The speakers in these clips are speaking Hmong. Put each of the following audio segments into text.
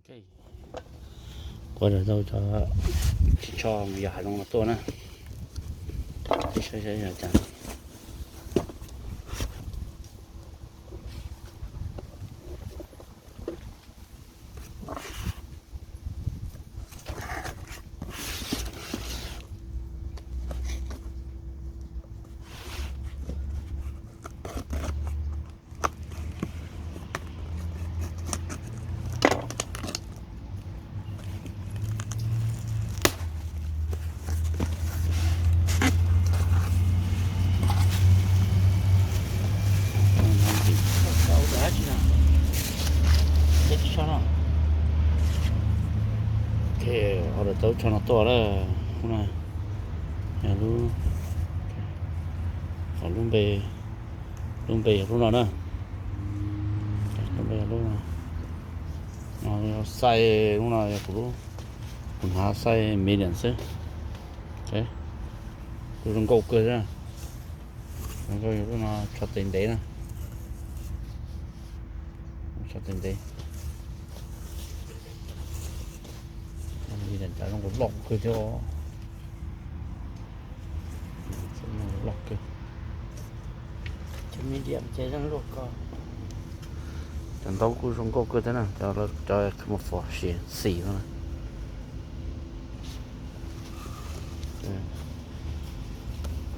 Kuv rau tau cov ris tsho yog hav zoov no tuaj na. Saib saib yog cas. Ces ho lawv tau tsho no tuaj lawm. Hnub no yog lub, qhov lub npe, lub npe yog lub no na. Lub npe yog lub no. No yog xaij, lub no yog kuv, kuv hnav xaij medium xwb. Kuj zoo nkauj kawg thiab. Zoo nkauj, yog lub no tsho tes ntev na. Tsho tes ntev. Medium cas zoo nkauj loj kawg thiab. Loj kawg. Cov medium ces zoo luaj ko. Cov ntaub kuj zoo nkauj kawg thiab na, cov, cov camouflage xim xim no na.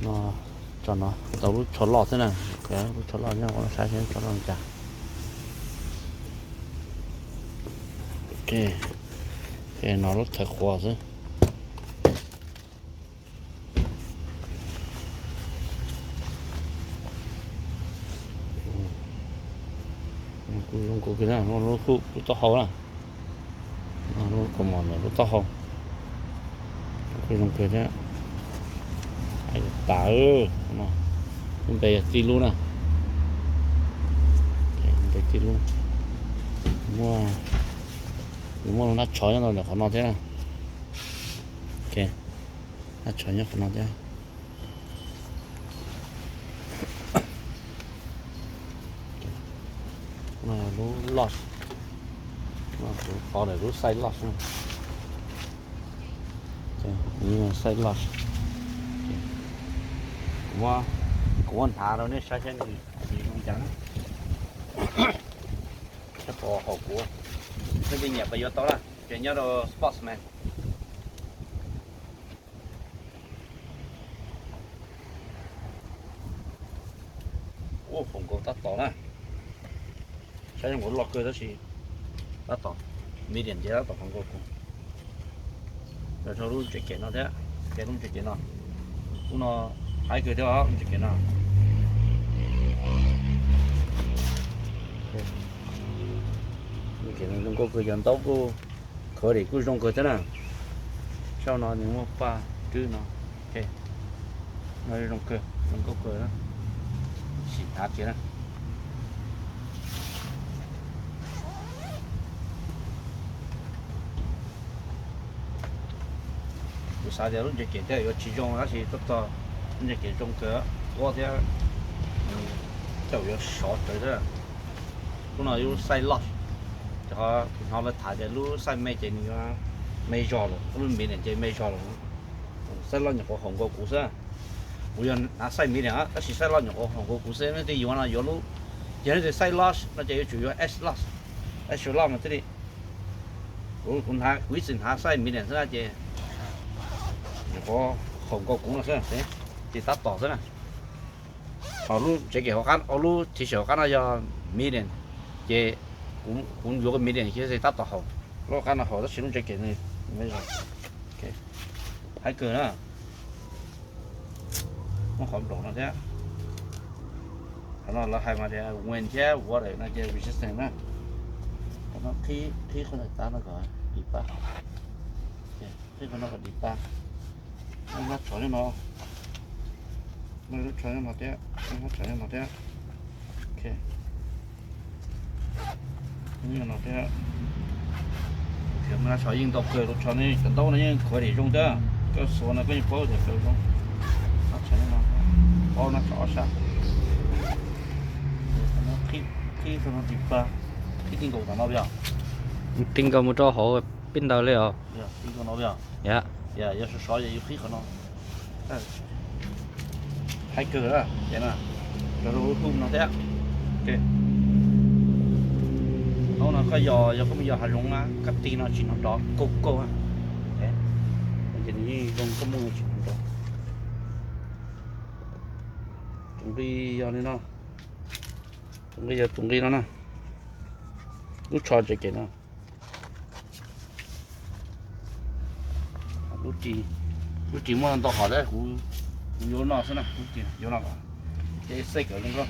No, tso no tau lub tsho loj thiab na. Lub tsho loj nyob ua saib seb tsho loj li cas. Ok, no lub thawv qhuav xwb. Kuj zoo nkauj kawg na, lub, lub taub hau na. Lub kaus mom ntawm lub taub hau kuj zoo kawg thiab. Hais tas, lub npe yog tib lub na. Npe tib lub. Muaj, nws muaj lub hnab tsho nyob rau ntawm qhov no thiab na. Ok, hnab tsho nyob qhov no thiab. No lub lodge, no kuv qhov ntawm lub xaij lodge na. Xaij lodge. Kuv, kuv muab hnav rau nej saib saib nws zoo cas na. Saib puas haum kuv. Nej tej nyiam pas yuav tau na, ces nyob rau Sportsman. Ua, haum nkaus tab tom na. Saib zoo nkaus loj kawg tab sis tab tom, medium ces tab tom haum nkaus kuv. Los rau lub tsev kem no thiab, ces lub tsev kem no, lub no haib kawg thiab os, lub tsev kem no. Lub tsev kem no zoo nkauj kawg, cov ntaub kuj, quality kuj zoo kawg thiab na. Saib no nws muaj paj rwb no. Ok, no zoo kawg, zoo nkauj kawg na. Sim hnav kiag na. Kuv xav tias lub ntses kem tej yuav tsis zoo tab sis tab tom, lub ntses kem zoo kawg, tuab thiab, tej yuav sov rawv thiab. Lub no yog lub xaij loj, rau qhov kuv hnov lawv tham tias lub xaij me ces nws yuav me zog lawm, lub medium ces me zog lawm. Xaij loj nyuam qhuav haum nkaus kuv xwb. Kuv yog hnav xaij medium tab sis xaij loj nyuam qhuav haum nkaus kuv xwb. Nej twb yuav no yuav lub, yog nej tias xaij large no ces yuav tsum yuav extra large, extra large mas thiaj li. Kuv, kuv hnav, kuv ib txwm hnav xaij medium xwb na ces nyuam qhuav haum nkaus kuv no xwb, ces tab tom xwb na. Ho lub ntses kem hauv qab, lub t-shirt hauv qab no yog medium, ces kuv yuav medium ces tab tom haum. Lub hauv qab no haum tab sis lub ntses kem, haib kawg na. Muaj qhov nplaum no thiab. Qhov no lawv hais mas tias wind thiab water no ces resistant na. Qhov no qhib, qhib qhov ntawm tab no kom dim pab. Qhib qhov no kom dim pab. Muaj hnab tsho nyob no, muaj lub tsho nyob no thiab, muaj hnab tsho nyob no thiab. Ok, nyob no thiab. Muaj hnab tsho yeej ntau kawg, lub tsho ne, cov ntaub no yeej quality zoo thiab. Koj xuas no koj yeej paub tias zoo. Hnab tsho nyob no, ob hnab tsho ob sab. Qhib, qhib txog no dim pab, qhib ti nkaus tom no yog. Ti nkaus mus rau hauv peb ntawd li os. Yog, yog sov sov yog yus qhib qhov no. Hais kawg, ces rau lub hu no thiab. Hauv no koj yog, yog koj mus yos hav zoov na, koj tig no tsis hnov nrov kaug kaug. Ces nws yeej zoo koj mus tsis hnov nrov. Tus nqi yog li no. Tus nqi yog tus nqi no na. Lub tsho tsev kem no. Lub ris, lub ris muaj ntau hom thiab, kuv, kuv yuav no xwb na, lub ris yuav no. Ces xej kawm zoo nkauj.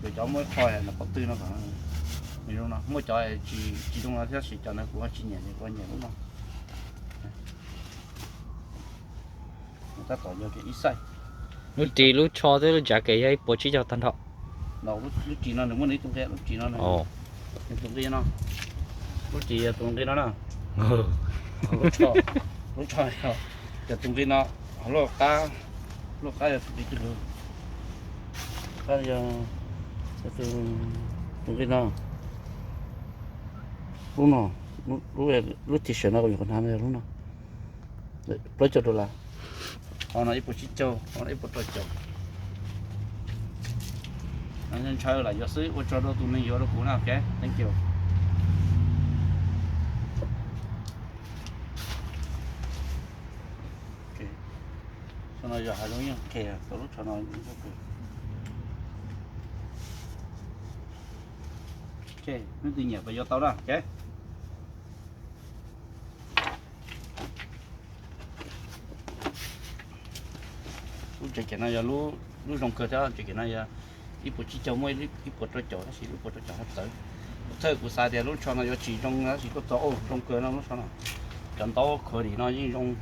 Ces cov muaj ib qho no pob tw no, nws zoo no, muaj cov tsis, tsis zoo no thiab, tab sis cov ntawd kuv tsis nyiam, kuv nyiam lub no. Tab tom yog ib xaij. Lub ris, lub tsho thiab lub tsev kem yog ib puas tsib caug tag nrho. Lub ris no nws muaj nws ib tug nqi, lub ris no nws tus nqi no, lub ris yog tus nqi no na. Lub tsho, lub tsho yog tus nqi no, lub qab, lub qab yog tus nqi twg, qab yog tus nqi no. Lub no, lub, lub t-shirt no kuv nyuam qhuav hnav no yog lub no. Plaub caug dollar. Qhov no ib puas tsib caug, qhov no ib puas rau caum. Ntshaw lam yuav xwb, ua tsaug rau tus neeg yuav rau kuv na, ok, thank you. Qhov no yog hav zoov yeej ok, tau lub tsho no. Ok, leej twg nyiam pas yuav tau na, ok. Lub tsev kem no yog lub zoo kawg thiab, tsev kem no yog ib puas tsib caug muaj ib puas rau caum, tab sis lub puas rau caum haj txawv. Kuv txhawj kuv xav tias lub tsho no yuav tsis zoo, tab sis kuj txog, zoo kawg no lub tsho no. Cov ntaub khuav dim no yeej zoo,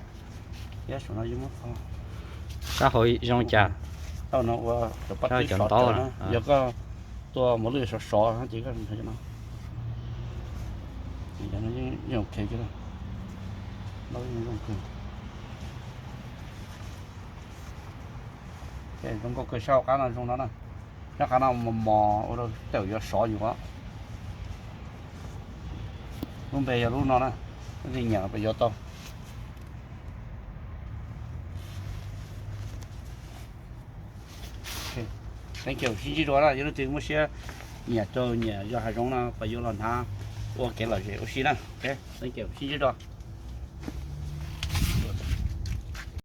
thiab saum no yeej muab txog. Sab hauv zoo cas? Tau no ua cov pob tw sov tawm na, yog koj tua mos lwj sov sov ces koj no, yeej ok, zoo kawg. Zoo nkauj kawg, sab hauv qab no zoo no na. Sab qab no mos mos ua rau tej zaum yuav sov yus os. Lub npe yog lub no na, leej twg nyiam pas yuav tau. Thank you, sib ntsib dua na, yog leej twg muaj siab nyiam rau nyiam yos hav zoov no pas yuav los hnav ua kev lom zem ua si na. Thank you, sib ntsib dua.